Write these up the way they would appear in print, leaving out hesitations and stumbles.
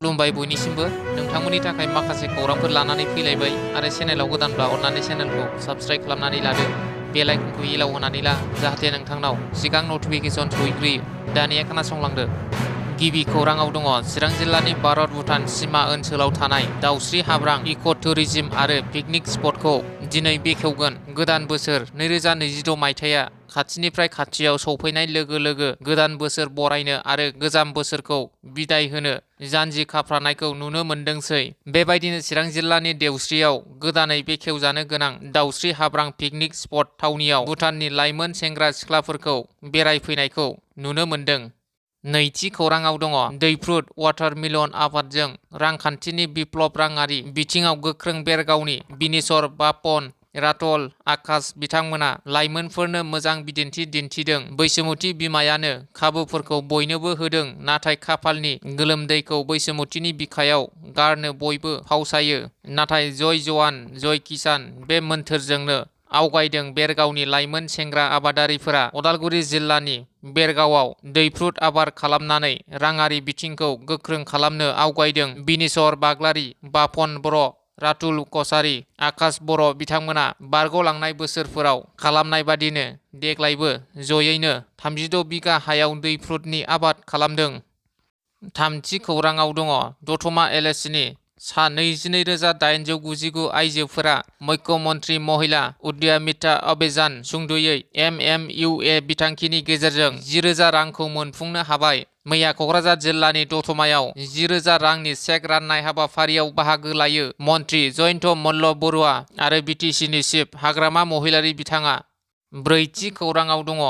खुलुमबाय बयनिसिमबो नोंथांमोननि थाखाय माखासे खौरांफोर लानानै फैलायबाय आरो चेनेलाव गोदानब्ला अन्नानै चेनेलखौ साबस्क्राइब खालामनानै लादो बेल आइकनखौ इलाव होनानै ला जाहाथे नोंथांनाव सिगां नटिफिकेसन सौहैग्रोयो दानिया खोनासंलांदो गिबि खौराङाव दङ चिरां जिल्लानि भारत भुटान सीमा ओनसोलाव थानाय दाउस्रि हाब्रां इक' टुरिज्म आरो पिकनिक स्पटखौ दिनै बेखेवगोन गोदान बोसोर 2026 मायथाइया खाथिनिफ्राय खाथियाव सौफैनाय लोगो लोगो गोदान बोसोर बरायनो आरो गोजाम बोसोरखौ बिदाय होनो जानजि खाफ्रानायखौ नुनो मोनदोंसै बेबायदिनो चिरां जिल्लानि देवस्रियाव गोदानै बेखेवजानो गोनां दाउस्रि हाब्रां पिकनिक स्पट थावनियाव भुटाननि लाइमोन सेंग्रा सिख्लाफोरखौ बेरायफैनायखौ नुनो मोनदों। नैथि खौराङाव दङ दैफ्रुट वाटारमिलन आबादजों रांखान्थिनि बिप्लब राङारि बिथिङाव गोख्रों बेरगावनि बिनेश्वर बापन रातल आकाश बिथांमोना लाइमोनफोरनो मोजां बिदिन्थि दिन्थिदों बैसोमुथि बिमायानो खाबुफोरखौ बयनोबो होदों नाथाय खाफालनि गोलोमदैखौ बैसोमुथिनि बिखायाव गारनो बयबो फावसायो नाथाय जय जवान जय किसान बे मोन्थोरजोंनो आवगायदों बेरगावनि लाइमोन सेंग्रा आबादारिफोरा उदालगुरि जिल्लानि बेरगावआव दैफ्रुट आबाद खालामनानै राङारि बिथिंखौ गोख्रों खालामनो आवगायदों बिनेश्वर बाग्लारि बापन बर' रातुल कसारी आकाश बर' बिथांमोना बारग'लांनाय बोसोरफोराव खालामनाय बादिनो देग्लायबो जयैनो 36 बिगा हायाव दैफ्रुटनि आबाद खालामदों। थामथि खौराङाव दङ दतमा एलएसिनि सा 22,899 आइजोफोरा मुख्यमन्त्रि महिला उद्यमिता अभियान सुंद'यै MMUA बिथांखिनि गेजेरजों 10,000 रांखौ मोनफुंनो हाबाय। मैया क'क्राझार जिल्लानि दतमायाव 10,000 रांनि चेक राननाय हाबाफारियाव बाहागो लायो मन्त्रि जयन्त मल्ल बरुवा आरो बिटिसिनि चिफ हाग्रामा महिलारि बिथाङा। ब्रैथि खौराङाव दङ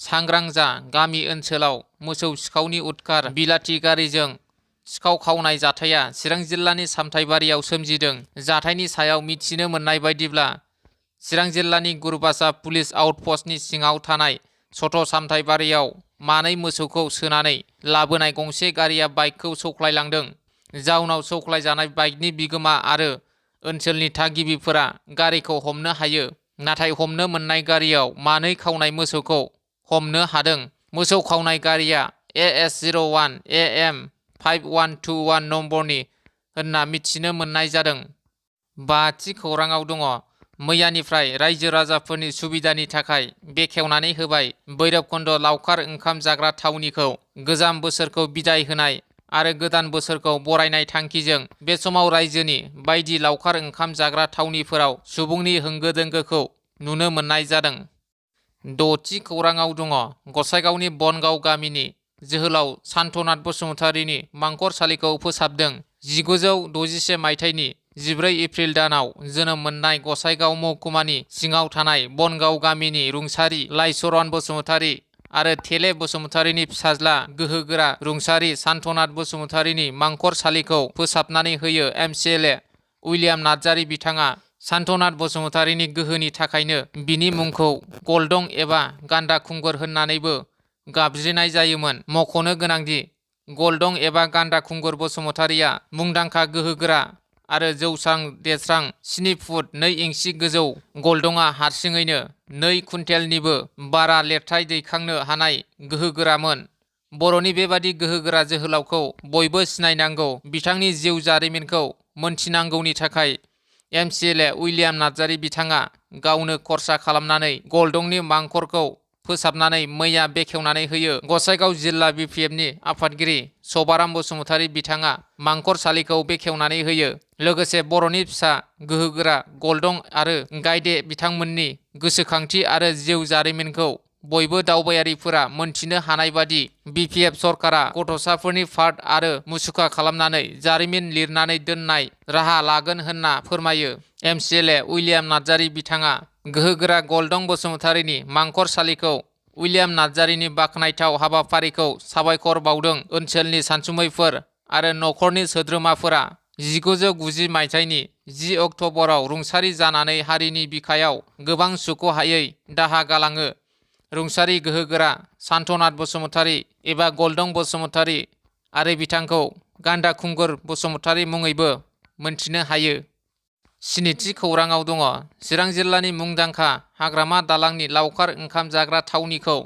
सांग्रां जा गामि ओनसोलाव मोसौ सिखावनि उदखार बिलाथि गारिजों सिखाव खावनाय जाथाया चिरां जिल्लानि सामथाइबारियाव सोमजिदों। जाथायनि सायाव मिथिनो मोननाय बायदिब्ला चिरां जिल्लानि गुरुबासा पुलिस आउटपस्टनि सिङाव थानाय सथ' सामथाइबारियाव मानै मोसौखौ सोनानै लाबोनाय गंसे गारिया बाइकखौ सौख्लायलांदों। जाउनाव सौख्लायजानाय बाइकनि बिगोमा आरो ओनसोलनि थागिबिफोरा गारिखौ हमनो हायो नाथाय हमनो मोननाय गारियाव मानै खावनाय मोसौखौ हमनो हादों। मोसौ खावनाय गारिया AS01 AM 5121 नम्बरनि होनना मिथिनो मोननाय जादों। बाथि खौराङाव दङ मैयानिफ्राय रायजो राजाफोरनि सुबिदानि थाखाय बेखेवनानै होबाय भैरबकुन्द लावखार ओंखाम जाग्रा थावनिखौ गोजाम बोसोरखौ बिदाय होनाय आरो गोदान बोसोरखौ बरायनाय थांखिजों बे समाव रायजोनि बायदि लावखार ओंखाम जाग्रा थावनिफोराव सुबुंनि होंगो दोंगोखौ नुनो मोननाय जादों। द'थि खौराङाव दङ गसाइगावनि बनगाव गामिनि जोहोलाव सान्थनाथ बसुमतारीनि मांखरसालिखौ फोसाबदों। 1961 मायथाइनि 14 एप्रिल दानाव जोनोम मोननाय गसाइगाव महकुमानि सिङाव थानाय बनगाव गामिनि रुंसारि लाइचरन बसुमतारी आरो थेले बसुमतारीनि फिसाज्ला गोहोगोरा रुंसारि सान्थनाथ बसुमतारीनि मांखरसालिखौ फोसाबनानै होयो MCLA उइलियाम नार्जारी बिथाङा। सान्थनाथ बसुमतारीनि गोहोनि थाखायनो बिनि मुंखौ गलदं एबा गान्दा खुंगुर होननानैबो गाबज्रिनाय जायोमोन। मख'नो गोनांदि गलदं एबा गान्दा खुंगुर बसुमतारीया मुंदांखा गोहोगोरा आरो जौस्रां देरस्रां 7 फुट 2 इंसि गोजौ गलदंआ हारसिङैनो 2 कुइन्टेलनिबो बारा लिरथाय दैखांनो हानाय गोहोगोरामोन। बर'नि बेबादि गोहोगोरा जोहोलावखौ बयबो सिनायनांगौ बिथांनि जिउ जारिमिनखौ मोनथिनांगौनि थाखाय MCLA उइलियाम नार्जारी बिथाङा गावनो खरसा खालामनानै गलदंनि मांखरखौ फोसाबनानै मैया बेखेवनानै होयो। गसाइगाव जिल्ला BPFनि आफादगिरि सभाराम बसुमतारी बिथाङा मांखरसालिखौ बेखेवनानै होयो। लोगोसे बर'नि फिसा गोहोगोरा गलदं आरो गायदे बिथांमोननि गोसोखांथि आरो जिउ जारिमिनखौ बयबो दावबायारिफोरा मोनथिनो हानाय बादि BPF सरकारा गथ'साफोरनि पार्क आरो मुसुखा खालामनानै जारिमिन लिरनानै दोननाय राहा लागोन होनना फोरमायो MCLA उइलियाम नार्जारी बिथाङा। गोहोगोरा गलदं बसुमतारीनि मांखरसालिखौ उइलियाम नार्जारीनि बाख्नायथाव हाबाफारिखौ साबायखर बावदों ओनसोलनि सानसुमैफोर आरो नखरनि सोद्रोमाफोरा। 1990 मायथाइनि 10 अक्ट'बराव रुंसारि जानानै हारिनि बिखायाव गोबां सुख'हायै दाहा गालाङो रुंसारि गोहोगोरा सान्थनाथ बसुमतारी एबा गलदं बसुमतारी आरो बिथांखौ गान्दा खुंगुर बसुमतारी मुङैबो मोनथिनो हायो। स्निथि खौराङाव दङ चिरां जिल्लानि मुंदांखा हाग्रामा दालांनि लावखार ओंखाम जाग्रा थावनिखौ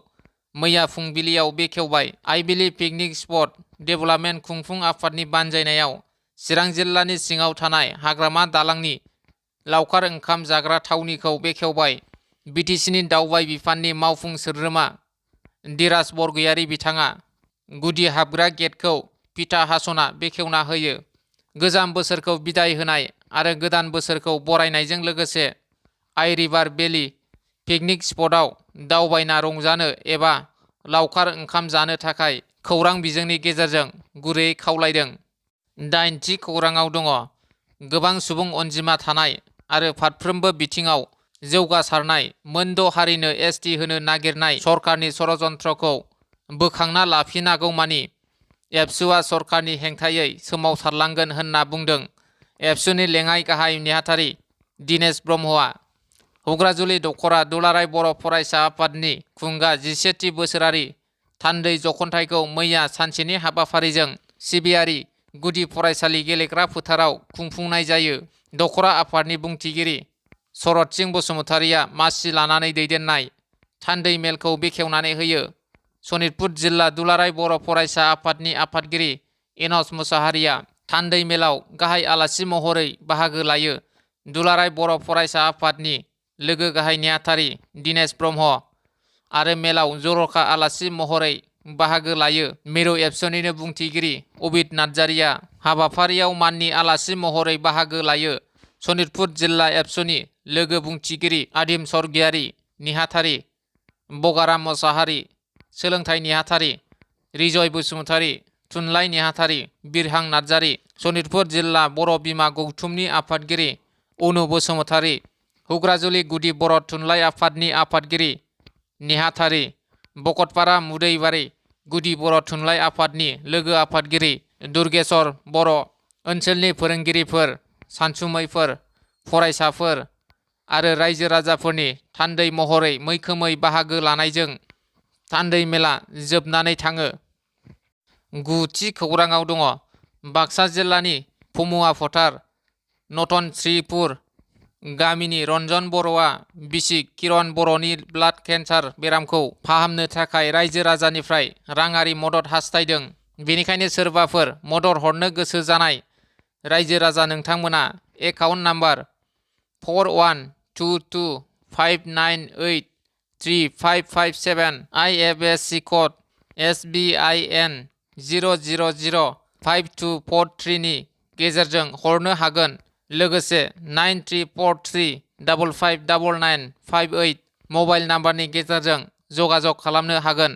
मैया फुंबिलियाव बेखेवबाय आइबिलि पिकनिक स्पट डेभेलपमेन्ट खुंफुं आफादनि बानजायनायाव चिरां जिल्लानि सिङाव थानाय हाग्रामा दालांनि लावखार ओंखाम जाग्रा थावनिखौ बेखेवबाय। बिटिसिनि दावबाय बिफाननि मावफुं सोद्रोमा धीराज बरगयारी बिथाङा गुदि हाबग्रा गेटखौ फिथा हास'ना बेखेवना होयो। गोजाम बोसोरखौ बिदाय होनाय आरो गोदान बोसोरखौ बरायनायजों लोगोसे आइ रिभार भेलि पिकनिक स्पटआव दावबायना रंजानो एबा लावखार ओंखाम जानो थाखाय खौरां बिजोंनि गेजेरजों गुरैयै खावलायदों। 8थि खौराङाव दङ। गोबां सुबुं अनजिमा थानाय आरो फारफ्रोमबो बिथिङाव जौगासारनाय मोनद' हारिनो एसटि होनो नागिरनाय सरकारनि षड़यन्त्रखौ बोखांना लाफिनागौमानि एबसुआ सरकारनि हेंथायै सोमावसारलांगोन होनना बुंदों एबसुनि लेङाइ गाहाय नेहाथारि दिनेश ब्रह्मआ। हुग्राजुलि दख'रा दुलाराय बर' फरायसा आफादनि खुंगा 11थि बोसोरारि थान्दै जखनथाइखौ मैया सानसेनि हाबाफारिजों सिबियारि गुदि फरायसालि गेलेग्रा फोथाराव खुंफुंनाय जायो। दख'रा आफादनि बुंथिगिरि शरत सिं बसुमतारिया मासि लानानै दैदेननाय थान्दै मेलखौ बेखेवनानै होयो। सनितपुर जिल्ला दुलाराय बर' फरायसा आफादनि आफादगिरि एनस मुसाहारिया थान्दै मेलाव गाहाय आलासि महरै बाहागो लायो। दुलाराय बर' फरायसा आफादनि लोगो गाहाय नेहाथारि दिनेश ब्रह्म आरो मेलाव जर'खा आलासि महरै बाहागो लायो। मिरु एबसुनिनो बुंथिगिरि अबिद नार्जारिया हाबाफारियाव माननि आलासि महरै बाहागो लायो। सनितपुर जिल्ला एबसुनि लोगो बुंथिगिरि आदिम सरगियारि नेहाथारि बगाराम मुसाहारि, सोलोंथाइ नेहाथारि रिजय बसुमतारि, थुनलाइ नेहाथारि बिरहां नार्जारि, सनितपुर जिल्ला बर' बिमा गौथुमनि आफादगिरि अनु बसुमतारि, हुग्राजुलि गुदि बर' थुनलाइ आफादनि आफादगिरि नेहाथारि बकतपारा मुदैबारि, गुदि बर' थुनलाइ आफादनि लोगो आफादगिरि दुर्गेशर बर', ओनसोलनि फोरोंगिरिफोर, सानसुमैफोर, फरायसाफोर आरो रायजो राजाफोरनि थान्दै महरै मैखोमै बाहागो लानायजों थान्दै मेला जोबनानै थाङो। 9थि खौराङाव दङ। बाक्सा जिल्लानि फमुवा फोथार नतन श्रीपुर गामिनि रन्जन बर'आ बिसि किरण बर'नि ब्लाड केन्सार बेरामखौ फाहामनो थाखाय रायजो राजानिफ्राय राङारि मदद हास्थायदों। बेनिखायनो सोरबाफोर मदद हरनो गोसो जानाय रायजो राजा नोंथांमोना account number 4123583557 IFSC code SBIN 0005243 नि गेजेरजों हरनो हागोन। लोगोसे 9343559958 मबाइल नाम्बारनि गेजेरजों जगाजग खालामनो हागोन।